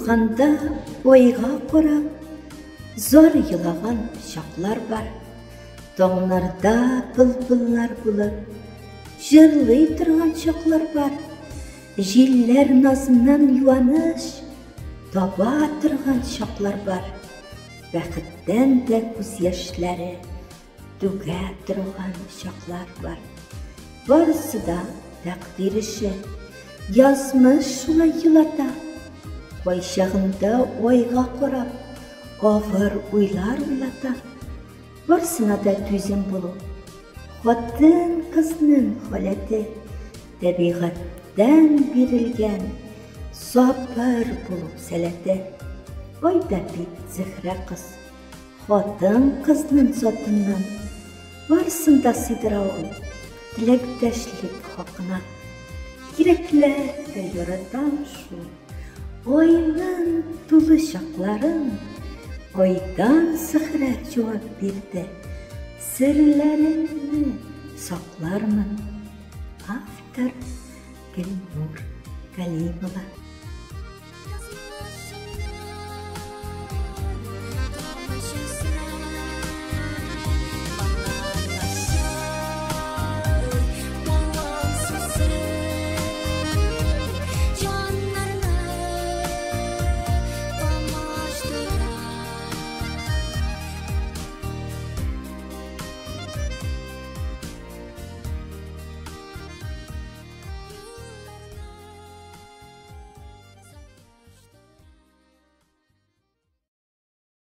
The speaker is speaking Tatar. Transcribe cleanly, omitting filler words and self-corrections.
Юрганда айга карап, зар елаган чаклар бар. Таңнарда былбыллар булып, җырлый торган чаклар бар. Җилләр назыннан юаныч таба торган чаклар бар. Бәхеттән дә күз яшьләре түгә торган чаклар бар. Барысы да тәкъдир эше. Язмыш шулай елата. Кайчагында айга карап, авыр уйлар уйлата. Барысына да түзем булу. Хатын-кызның халәте табигатьтән бирелгән сабыр булу сәләте. Ай да бит Зөһрә кыз, хатын-кызның затыннан барысын да сыйдыра ул теләктәшлек хакына. Кирәкләр дә яратам шул. Айның тулы чакларын Айдан Зөһрә җавап бирде. Серләреңне саклармын. Автор Гөлнур Галимова.